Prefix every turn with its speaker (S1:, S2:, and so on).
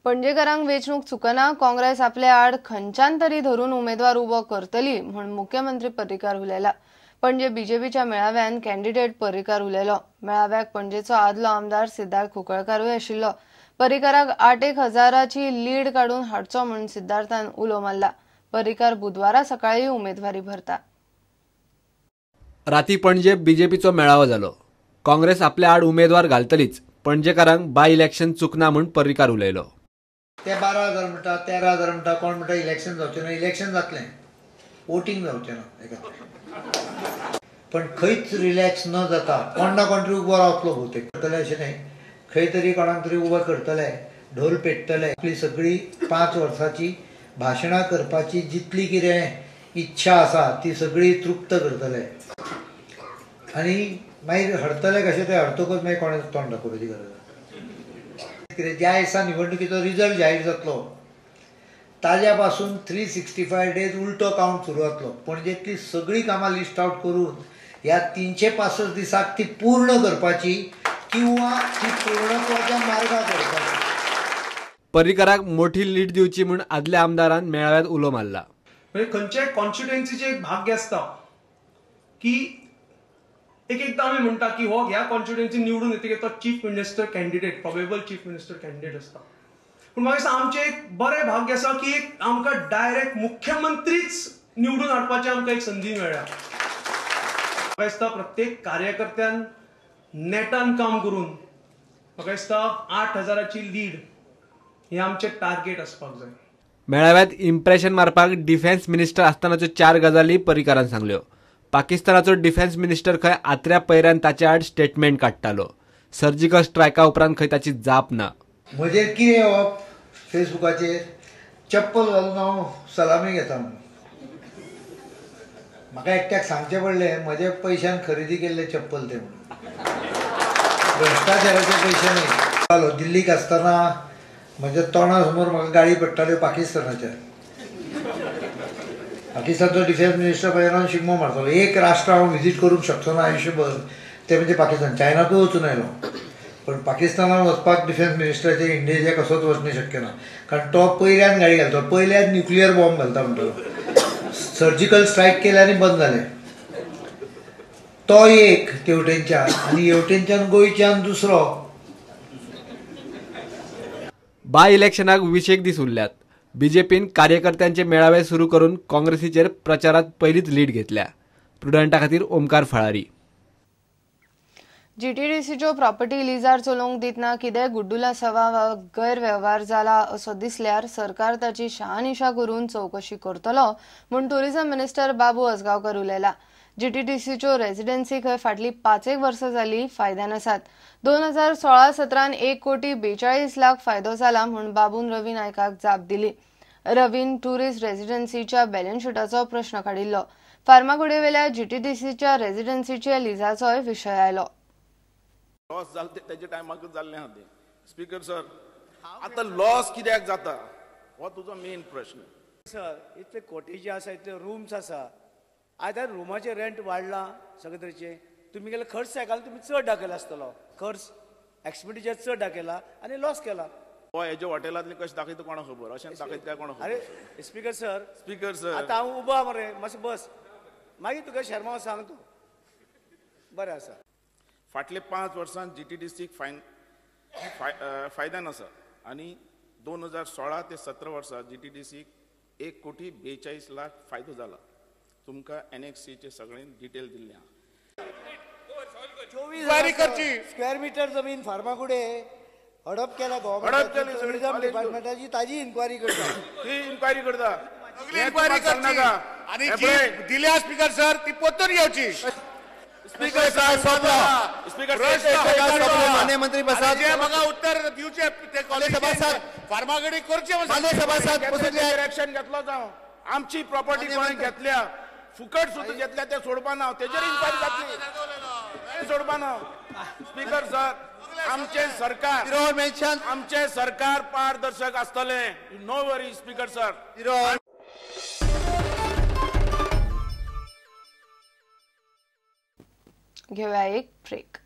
S1: पणजेकारांक वेंचणूक चुकना, काँग्रेस आपले आड खंयच्यान तरी धरून उमेदवार उबो करतली म्हूण मुख्यमंत्री पर्रीकार उलयला. पणजे बीजेपीच्या मेळाव्यान कॅन्डिडेट पर्रीकार उलयलो. मेळाव्याक पणजेचो आदलो आमदार सिद्धार्थ कुंकळकारूय आशिल्लो. पर्रीकाराक 8-1 हजाराची लीड काडून हाडचो म्हूण सिद्धार्थान उलो मारला. पर्रीकार बुधवारा सकाळी उमेदवारी भरता.
S2: राती पणजे बीजेपीचो मेळावो जालो. काँग्रेस आपल्या आड उमेदवार घालतलीच, पणजेकारांक बाय इलेक्शन चुकना म्हूण पर्रीकार उलयलो.
S3: ते 12,000 म्हणटा, 13,000 म्हणटा, कोण म्हणटा इलेक्शन जावचें ना. इलेक्शन जातलें, वोटींग जावचें ना एका. पण खंयच रिलॅक्स न जाता कोण ना कोण तरी उबो रावतलो भोवतेक. करतले अशें न्हय, खंय तरी कोणाक तरी उबो करतले, ढोल पेटतले. आपली सगळी 5 वर्सांची भाशणां करपाची जितली कितें इच्छा आसा ती सगळी तृप्त करतले आनी मागीर हरतले कशें ते हरतकूच मागीर कोणाक तोंड दाखोवपाची गरज आसा. कितें ज्या दिसा निवडणुकीचो रिजल्ट जाहीर जातलो ताज्या पासून 365 डेज उलटो कावंट सुरू जातलो. पणजेंतली सगळीं कामां लिस्ट आवट करून ह्या 365 दिसाक ती पूर्ण करपाची किंवा ती पूर्णत्वाच्या मार्गार करपाची.
S2: पर्रीकाराक मोठी लीड दिवची म्हूण आदल्या आमदारान मेळाव्यात उलो मारला.
S4: म्हणजे खंयच्याय कॉन्स्टिट्युएन्सीचें एक भाग्य आसता की एक एकदां आमी म्हणटा की हो ह्या कॉन्स्टिट्युएन्सी निवडून येतकीर तो chief minister candidate, probable chief minister candidate आसता. पूण म्हाका दिसता आमचें एक बरें भाग्य आसा की एक आमकां डायरेक्ट मुख्यमंत्रीच निवडून हाडपाची आमकां एक संदी मेळ्ळ्या. म्हाका दिसता प्रत्येक कार्यकर्त्यान नेटान काम करून म्हाका दिसता 8,000ची लीड हे आमचें टार्गेट आसपाक जाय.
S2: मेळाव्यात इम्प्रेशन मारपाक डिफेन्स मिनिस्टर आसतनाच्यो 4 गजाली पर्रीकारान सांगल्यो. पाकिस्तानाचो डिफेन्स मिनिस्टर खंय आत्र्या पैऱ्यान ताचे आड स्टेटमेंट काडटालो. सर्जिकल स्ट्रायका उपरांत खंय ताची जाप ना.
S3: म्हजेर कितें येवप फेसबुकाचेर चप्पल घालून हांव सलामी घेता म्हणून म्हाका एकट्याक सांगचें पडलें म्हज्या पयशान खरेदी केल्लें चप्पल तें म्हणून. भ्रश्टाचाराचे पयशे न्हय. दिल्लीक आसतना म्हज्या तोंडा समोर म्हाका गाळी पडटाल्यो पाकिस्तानाच्या. पाकिस्तानचो डिफेन्स मिनिस्टर पळयन शिगमो मारतालो. एक राष्ट्र हांव विजीट करूंक शकचो ना आयुश्यभर तें म्हणजे पाकिस्तान. चायनाकूय वचून आयलो पण पाकिस्तानान वचपाक डिफेन्स मिनिस्टराचे इंडियेचे कसोच वचणें शक्य ना, कारण तो पयल्यान गाडी घालता, पयल्यान न्युक्लियर बॉम्ब घालता म्हणटलो. सर्जिकल स्ट्रायक केले आनी बंद जालें. तो एक तेवटेनच्यान आनी हेवटेनच्यान गोंयच्यान दुसरो.
S2: बाय इलेक्शनाक 20 दीस उरल्यात. बीजेपीन कार्यकर्त्यांचे मेळावे सुरू करून काँग्रेसीचेर प्रचारात पयलीच लीड घेतल्या. प्रुडंटा खातीर ओमकार फळारी.
S1: जीटीडीसीच्यो प्रॉपर्टी लिजार चलोवंक दितना कितें गुड्डुला सवा वा गैरवेव्हार जाला असो दिसल्यार सरकार ताची शहानिशा करून चवकशी करतलो म्हूण टुरिझम मिनिस्टर बाबू आजगांवकर उलयला. जीटीडीसीच्यो रेजिडेन्सी खंय फाटली 5-1 वर्सां जाली फायद्यान आसात. 2016-17 1,42,00,000 फायदो जाला म्हूण बाबून रवी नायकाक जाप दिली. रवीन टुरिस्ट रेजिडेन्सीच्या बॅलन्स शीटाचो प्रश्न काडिल्लो. फार्मागुडेवेल्या जीटीडीसीच्या रेजिडेन्सीच्या लिजाचोय विशय आयलो.
S5: लॉस जालें तें तेजे टायमाकूच जाल्लें आहा तें. स्पीकर सर, आतां लॉस कित्याक जाता हो तुजो मेन प्रश्न.
S6: सर, इतले कॉटेजी आसा, इतले रुम्स आसा, आतां रुमाचें रेंट वाडलां सगळे तरेचें. तुमी गेले खर्च दाखयला, तुमी चड दाखयला आसतलो खर्च, एक्सपेंडिचर चड दाखयला आनी लॉस केला.
S5: हो हेजे हॉटेलांतले कशें दाखयता कोणाक खबर, अशें दाखयता काय कोणाक खबर.
S6: अरे स्पीकर सर,
S5: स्पीकर सर
S6: आतां हांव उबो आहा मरे, मातसो बस, मागीर तुका शर्मा सांग तूं. बरें आसा.
S5: फाटले 5 वर्सां जीटीडीसीक फायद्यान आसा आनी 2016 ते 17 वर्सां जीटीडीसीक 1,42,00,000 फायदो जाला. तुमकां एनएक्सीचे सगळे डिटेल दिल्ले आहा.
S6: 24 स्क्वेअर मिटर जमीन फार्मागुडे हडप केला गव्हर्नमेंट टुरिझम डिपार्टमेंटाची, ताजी इन्क्वायरी करता.
S5: ती इन्क्वायरी करता,
S7: इन्क्वायरी करची आनी जी दिल्या स्पीकर सर ती परतून घेवची.
S5: स्पीकर सर,
S8: मंत्री
S7: म्हाका उत्तर दिवचें ते सभासद फार्मागुडी करचें.
S8: सभासद
S5: एक्शन घेतलो जावं. आमची प्रॉपर्टी कोणें घेतल्या फुकट सुद्दां घेतल्या ते सोडपा ना, तेजेर इन्क्वायरी जातली, सोडपा ना. स्पीकर सर, आमचें सरकार, आमचें सरकार पारदर्शक आसतलें. No worry speaker sir.
S1: घेऊया एक ब्रेक.